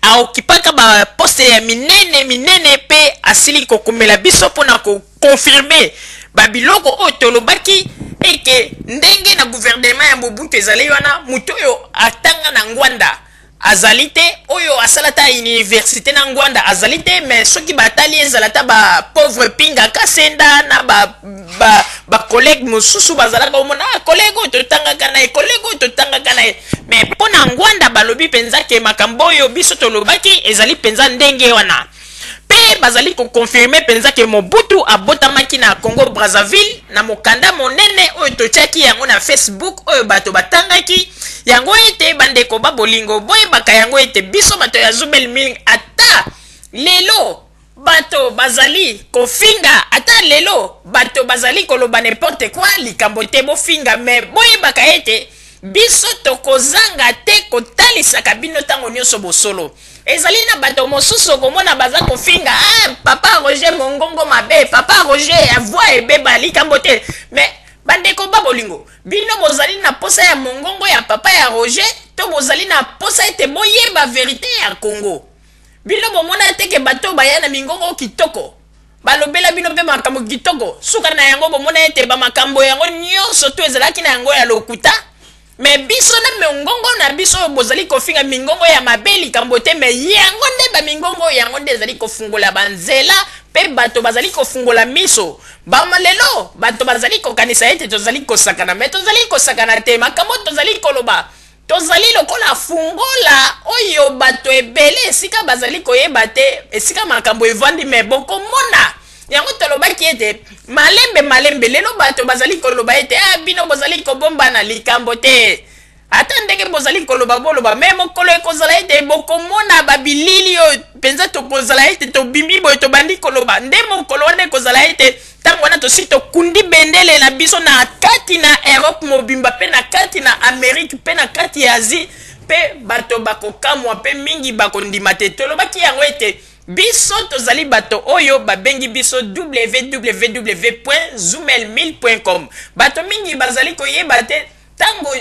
Aokipaka ba poste ya minene minene mpe asili kokomela biso mpo na ko confirmer ba biloko oyo tolobaki eke ndenge na gouvernement ya Mobutu ezali wana, moto oyo atanga na Ngwanda azali te, oyo asala ata universite na Ngwanda azali te. Mais soki batali, ezala ata ba pauvre Pinga Kasenda na ba collègue mosusu bazalaka omona, ah, collègue oyo totangaka na ye, collègue oyo totangaka na ye. Mais mpo na Ngwanda, balobi mpenza ke makambo oyo biso tolobaki ezali mpenza ndenge wana, mpe bazali koconfirmer mpenza ke Mobutu abotamaki na Congo Brazzaville, na mokanda monene oyo totiaki yango na Facebook, oyo bato batangaki yango. Ete bandeko babolingo, boyebaka yango ete biso bato ya Zubel Milling, ata lelo bato bazali kofinga, ata lelo bato bazali koloba n'importe quoi, likambo te, bofinga, mais boyebaka ete biso tokozanga te kotalisaka bino ntango nyonso bosolo. Ezali na bato mosusu okomona baza kofinga: "Ah, papa Roger mongongo mabe, papa Roger voix ebeba." Likambo te, mais bandeko ba bolingo, bino bozali na posa ya mongongo ya papa ya Roger to bozali na posa ete boyeba vérité ya Congo? Bino bomona te ke bato baya na mingongo kitoko, balobela bino mpe makambo kitoko, suka na yango bomona ete bamakambo yango nyonso to ezalaki na yango ya lokuta? Mais biso na mingongo na biso oyo bozali kofinga mingongo ya mabe, likambo te, mais yango nde bamingongo yango nde ezali kofungola banzela mpe bato bazali kofungola miso. Bama lelo bato bazali kokanisa ete tozali kosakana, mais tozali kosakana te. Makambo tozali koloba, tozali lokola fungola oyo bato ebele esika bazali koyeba te esika makambo evandi. Mais bokomona yango, tolobaki ete malembe malembe. Lelo bato bazali koloba ete, ah, bino bozali kobombana. Likambo te, ata ndenge bozali koloba, boloba, mais mokolo ekozala ete bokomona babilili oyo mpenza tokozala ete tobimi boye, tobandi koloba nde mokolo wana ekozala ete ntango wana tosi tokundi bendele na biso na kati na Europe mobimba, mpe na kati na Amérique, mpe na kati ya Asie, mpe bato bakokamwa mpe mingi bakondima te. Tolobaki yango ete biso tozali bato oyo babengi biso www.zumel1000.com. Bato mingi bazali koyeba te, ntango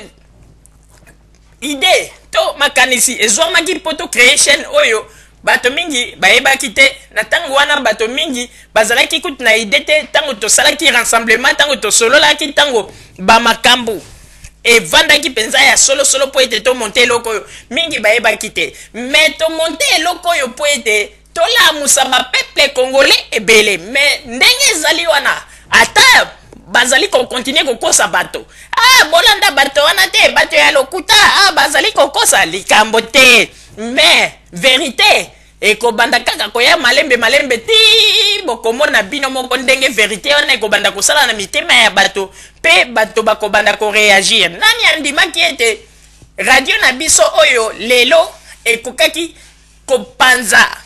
idée to makanisi ezwamaki mpo tocréer chaîne oyo, bato mingi bayebaki te. Na ntango wana bato mingi bazalaki kutu na idée te. Ntango tosalaki rassemblement, ntango tosololaki, ntango bamakambo evandaki mpenza ya solosolo mpo ete tomonter eloko oyo, mingi bayebaki te. Mais tomonter eloko oyo mpo ete tolamusa bapeuple congolais ebele. Mais ndenge ezali wana, ata bazali kocontinuer kokosa bato, ah, bolanda bato wana te, bato ya lokuta, ah, bazali kokosa, likambo te, mais vérité ekobanda kaka koya malembe malembe ti bokomona bino moko ndenge vérité wana ekobanda kosala na mitema ya bato mpe bato bakobanda koréagir. Nani andimaki ete radio na biso oyo lelo ekokaki kopanza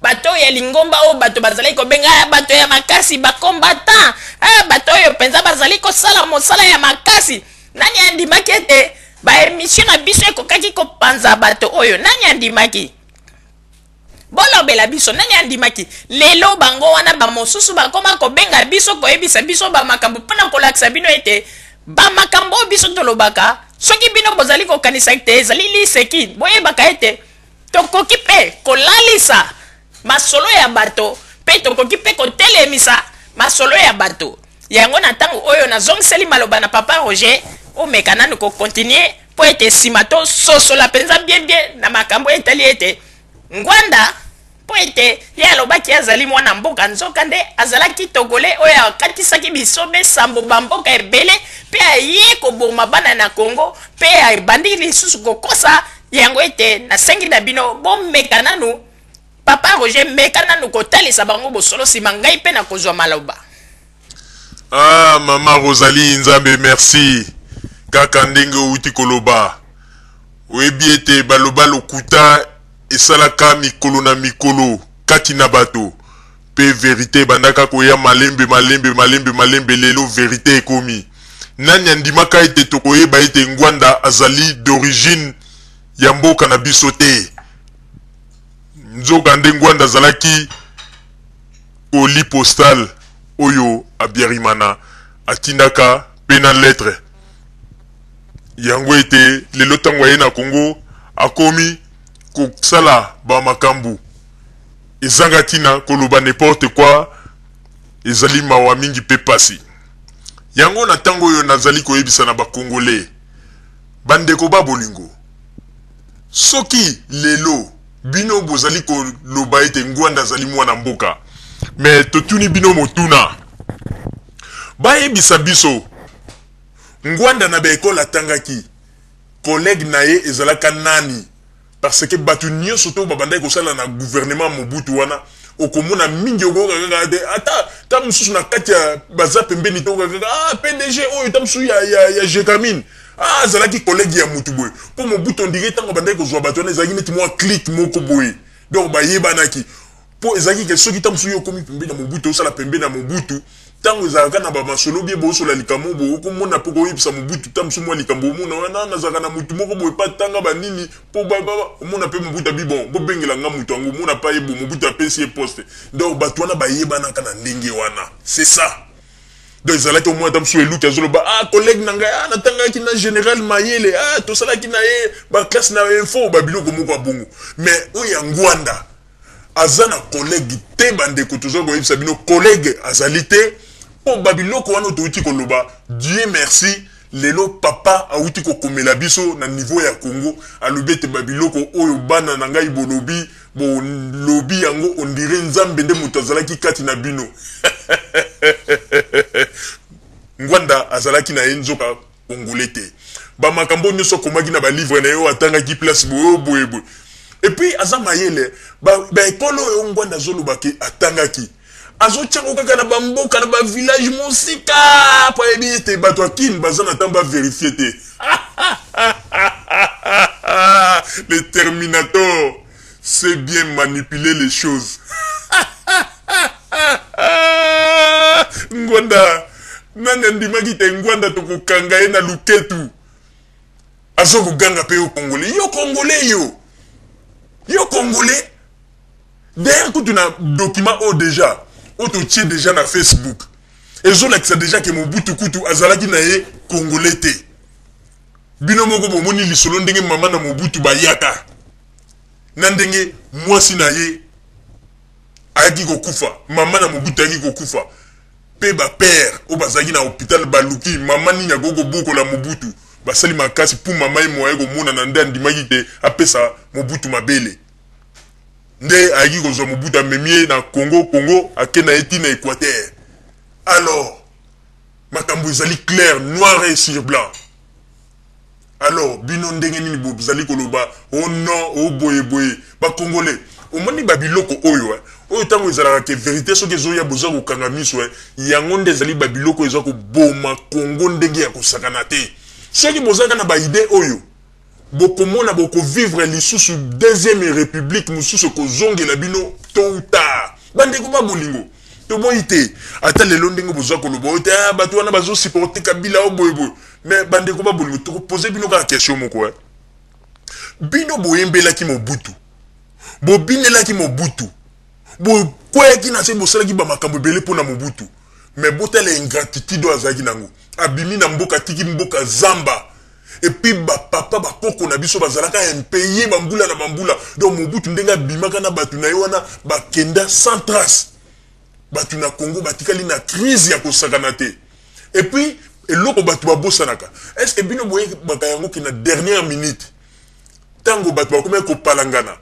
bato ya lingomba oyo bato bazali kobenga, ah, bato ya makasi, bacombattant, ah, bato oyo mpenza bazali kosala mosala ya makasi? Nani andimaki ete baémission na biso ekokaki kopanza bato oyo? Nani andimaki? Bolobela biso, nani andimaki? Lelo bango wana bamosusu bakoma kobenga biso, koyebisa biso bamakambo mpona kolakisa bino ete bamakambo oyo biso tolobaka, soki bino bozali kokanisa ete ezali liseki, boyebaka ete tokoki mpe kolalisa masolo ya bato mpe tokoki mpe kotelemisa masolo ya bato yango. Na ntango oyo nazongiseli maloba na papa Roger, omeka nanu kocontinuer mpo ete nsima tososola mpenza bien bien na makambo etali ete Ngwanda, mpo ete ye alobaki azali mwana mboka, nzoka nde azalaki Togolais oyo akatisaki bisobe sambo, bamboka ebele, mpe aye koboma bana na Congo mpe abandi lisusu kokosa yango. Ete nasengi na bino bomeka nanu, papa Roger, meka nanu kotalisa bango bosolo, nsima ngai mpe nakozwa maloba. Ah, mama Rosalie, Nzambe merci. Kaka ndenge outi koloba, oyebi ete baloba lokuta esalaka mikolo na mikolo kati na bato, mpe vérité ebandaka koya malembe malembe malembe malembe. Lelo vérité ekomi. Nani andimaka ete tokoyeba ete Ngwanda azali d'origine ya mboka na biso te? Nzoka nde Ngwanda azalaki colis postal oyo Habyarimana atindaka mpe na lettre yango, ete lelo ntango aye na Congo akomi. kosala ba makambu ezanga tina, koloba n'importe quoi, ezali mawa mingi pe pasi. Yango na tango oyo nazali koyebisa na ba Congolais, ba ndeko ba bolingo, soki lelo bino bozali koloba ete Ngwanda azali mwana mboka, mais totuni bino motuna, bayebisa biso Ngwanda na ba ecole atangaki, collegue na ye ezalaka nani? Parce que batu nionso to babandaki kosala na gouvernement Mobutu wana, okomona mingi okoyoka kaka te, ata ta mosusu na kati ya baza pembeni te, okoyoka kaka ah PDG oyo ta mosusu ya, ya, ya Gecamine, ah azalaki collègue ya mutu boye. Po Mobutu on dirait tango abandaki kozwa bato wana ezalaki neti mwa clique moko boye, donc bayebanaki. Po ezalaki ke soki ta mosusu yo okomi pembeni ya Mobutu, osala pembeni ya Mobutu, tango ezalaka na ba masolo bien bosola likambo boye, okomona pe koyebisa Mobutu ta mosusu mwa likambo omona wana nazalaka na mutu moko boye pa tanga ba nini po ba, ba, omona pe Mobutu abi bon bobengela nga mutu yango, omona pa ye bo Mobutu apesi ye poste. Donc bato wana bayebanaka na ndenge wana, c'est ça. Donc ezalaki omona ta mosusu Eluki azoloba ah collègue na ngai, ah natangaki na général Mayele, ah tosalaki na ye ba classe na info, ba biloko moko ya bongo. Mais oyo ya Ngwanda aza na collègue te, bandeko toza koyebisa bino collègue azali te, po ba biloko wana touti koloba. Dieu merci, lelo papa awuti kokomela biso na niveau ya Congo, alobi ete ba biloko oyo bana na ngai bolobi, bolobi yango on dirait Nzambe nde moto azalaki kati na bino. Ngwanda azalaki na ye nzoka Congolais te. Ba makambo nyoso akomaki na ba livre na ye oyo atangaki place boye, oyo boye boye. Et puis aza mayele, ba, ba école oyo Ngwanda azoloba ke atangaki, azotia ngo kaka na ba mboka, na ba village mosika, po ayebi ete bato ya Kin baza na temps ba verifier te. Le Terminator sait bien manipuler les choses. Ngwanda, nani andimaki te Ngwanda tokokanga ye na luketu? Azo koganga pe yo Congolais, yo Congolais yo. Yo Congolais. D'ailleurs kutu na document oyo déjà, oyo totie déjà na Facebook, ezolakisa déjà ke Mobutu kutu azalaki na ye Congolais te. Bino moko bomoni lisolo ndenge mama na Mobutu bayaka na ndenge mwasi na ye ayaki kokufa, mama na Mobutu ayaki kokufa, pe ba père oyo bazalaki na hopital baluki mama nini akoki kobokola Mobutu, basali makasi pour mama ye moye komonana nde andimaki te apesa Mobutu mabele, nde ayaki kozwa Mobutu amemi ye na Congo, Congo ake na ye ti na Equateur. Alors makambo ezali clair, noir et sur blanc. Alors bino ndenge nini bozali koloba oh non, oh boye boye? Ba Congolais, omoni ba biloko oyo, oyo tango ezalaka ke verite soki ezoya boza kokanga miso, yango nde ezali ba biloko eza koboma Congo ndenge ya kosakana te. Soki bozalaka na ba idee oyo, bokomona bokovivre lisusu deuxième république mosusu ekozongela bino tôt ou tard. Bandeko ba bolingo, toboyi te ata lelo ndenge boza koloba oyo te, ah, bato wana bazo supporter Kabila oyo boye boye. Mais bandeko ba bolingo, tokopose bino kaka question moko, Bino boyembelaki Mobutu, bobinelaki Mobutu, bokweyaki na se, bosalaki ba makambo ebele mpona Mobutu. Mais botala ingratitude oyo azalaki nango. Abimi na mboka, atiki mboka zamba. Et puis ba papa, ba koko na biso bazalaka impayé ba mbula na ba mbula. Donc Mobutu ndenge abimaka na batu na ye wana, bakenda sans trace. Batu na Congo batikali na crise ya kosakana te. Et puis eloko batu babosanaka, est-ce que bino boyebaka yango ke na dernière minute tango batu bakomaki kopalangana,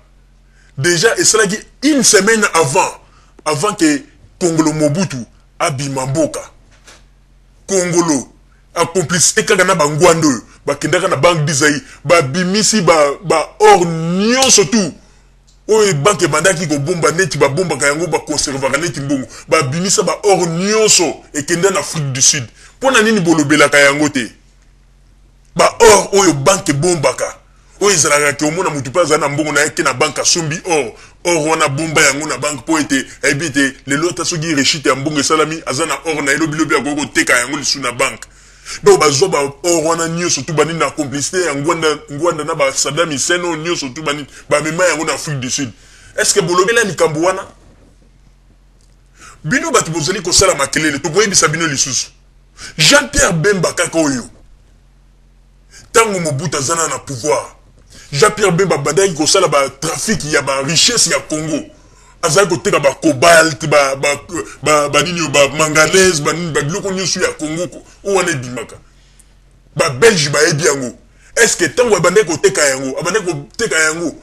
déjà esalaki une semaine avant que Kongolo Mobutu abima mboka. Kongolo en complicité kaka na ba Ngwanda oyo bakendaka na banque du Zaïre, babimisi ba or nyonso tout oyo banque ebandaki kobomba, neti babombaka yango, baconservaka neti mbongo, babimisa ba or nyonso ekenda na Afrique du Sud. Mpona nini bolobelaka yango te? Ba or oyo banque ebombaka, oyo ezalaka ke omona motu mpe azali na mbongo na ye ke na banque asombi or, or wana bomba yango na banque mpo ete ayebi ete lelo ata soki rechute ya mbongo esalami, aza na or na ye, lobi lobi akoki koteka yango lisusu na banque. Donc bazwa ba or wana nyonso tu banini na complicité ya Ngwanda, Ngwanda na ba Saddam Hussein oyo nyonso tu banini bamema yango na Afrique du Sud. Est-ce que bolobela likambo wana? Bino bato bozali kosala makelele, tokoyebisa bino lisusu. Jean-Pierre Bemba kaka oyo, tango Mobutu aza na pouvoir, Jean Pierre Bemba abandaki kosala ba trafic ya ba richesse ya Congo, azalaki koteka ba cobalt, ba ba ba ba nini ba manganèse, ba nini, ba biloko nyonso ya Congo oyo wana ebimaka. Ba Belge bayebi yango. Est-ce que tango abandaki koteka yango, abandaki koteka yango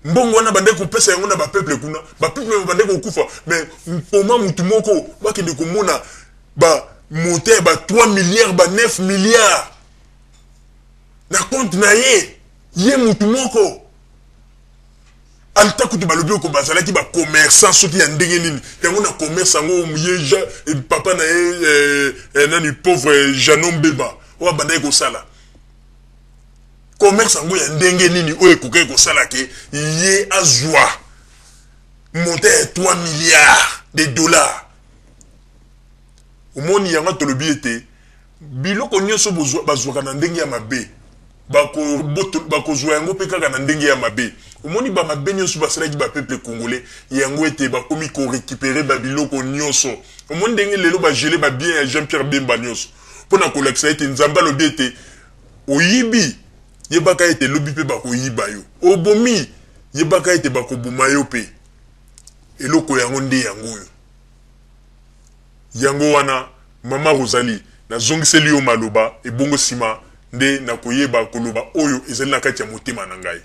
mbongo wana abandaki kopesa yango na ba peuple kuna, ba peuple babandaki kokufa, mais mpoma mutu moko bakende komona ba montant ya ba 3 milliards, ba 9 milliards na compte na ye, ye mutu moko. Ata kutu balobi oko bazalaki ba commerçant soki ya ndenge nini yango na commerce yango ye ja, papa na ye eh, eh, nani pauvre Jeannot Mbemba oyo abandaki kosala commerce yango ya ndenge nini oyo ekokaki kosala ke ye azwa montant ya 3 milliards de dollars. Omoni yango tolobi ete biloko nyonso bazwaka na ndenge ya mabe, bakozwa yango mpe kaka na ndenge ya mabe. Omoni ba mabe nyonso basalaki ba peuple congolais, yango ete bakomi ko recuperer ba biloko nyonso. Omoni ndenge lelo ba geler ba biens ya Jean-Pierre Bemba nyonso mpo na kolakisa ete Nzambe alobi ete oyibi, yebaka ete lobi mpe bakoyiba yo. Obomi, yebaka ete bakoboma yo mpe. Eloko yango nde yango oyo. Yango wana, mama Rosalie, nazongiseli yo maloba, ebongo sima nde nakoyeba koloba oyo ezali na kati ya motema na ngai.